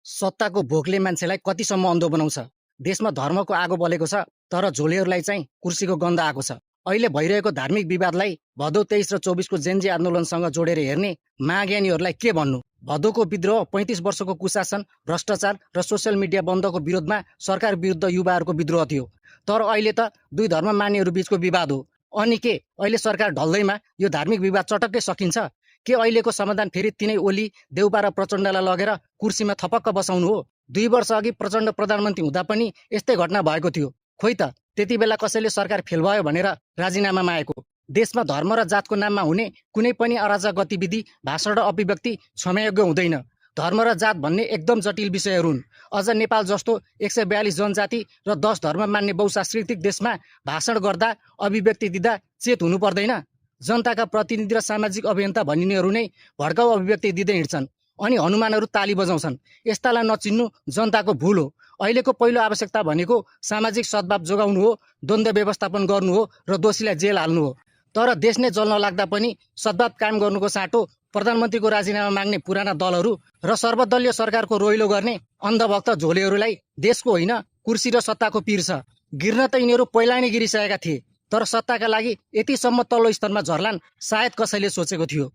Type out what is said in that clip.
सत्ताको भोकले मान्छेलाई कतिसम्म अन्धो बनाउँछ। देशमा धर्मको आगो बलेको छ, तर झोलेहरूलाई चाहिँ कुर्सीको गन्ध आएको छ। अहिले भइरहेको धार्मिक विवादलाई भदौ 23 र 24 को जेनजी आन्दोलनसँग जोडेर हेर्ने महाज्ञानीहरूलाई के भन्नु। भदौको विद्रोह 35 वर्षको कुशासन, भ्रष्टाचार र सोसियल मिडिया बन्दको विरोधमा सरकार विरुद्ध युवाहरूको विद्रोह थियो। तर अहिले त दुई धर्म मान्नेहरू बीचको विवाद हो। अनि के अहिले सरकार ढल्दैमा यो धार्मिक विवाद चटक्कै सकिन्छ? के अहिलेको समाधान फेरि तिनै ओली, देउपा र प्रचण्डलाई लगेर कुर्सीमा थपक्क बसाउनु हो? 2 वर्ष अघि प्रचण्ड प्रधानमन्त्री हुँदा पनि यस्तै घटना भएको थियो। खोइ त त्यति बेला कसैले सरकार फेल भयो भनेर राजीनामा मागेको। देशमा धर्म र जातको नाममा हुने कुनै पनि अराजक गतिविधि, भाषण र अभिव्यक्ति क्षमायोग्य हुँदैन। धर्म र जात भन्ने एकदम जटिल विषयहरू हुन्। अझ नेपाल जस्तो 142 जनजाति र 10 धर्म मान्ने बहुसांस्कृतिक देशमा भाषण गर्दा, अभिव्यक्ति दिँदा चेत हुनु पर्दैन? जनताका प्रतिनिधि र सामाजिक अभियन्ता भनिनेहरू नै भड्काउ अभिव्यक्ति दिँदै हिँड्छन् अनि हनुमानहरू ताली बजाउँछन्। यस्तालाई नचिन्नु जनताको भुल हो। अहिलेको पहिलो आवश्यकता भनेको सामाजिक सद्भाव जोगाउनु हो, द्वन्द्व व्यवस्थापन गर्नु हो र दोषीलाई जेल हाल्नु हो। तर देश नै जल्न लाग्दा पनि सद्भाव कायम गर्नुको साटो प्रधानमन्त्रीको राजीनामा माग्ने पुराना दलहरू र सर्वदलीय सरकारको रोइलो गर्ने अन्धभक्त झोलेहरूलाई देशको होइन, कुर्सी र सत्ताको पिर छ। गिर्न त यिनीहरू पहिला नै गिरिसकेका थिए, तर सत्ताका लागि यतिसम्म तल्लो स्तरमा झर्लान् सायद कसैले सोचेको थियो।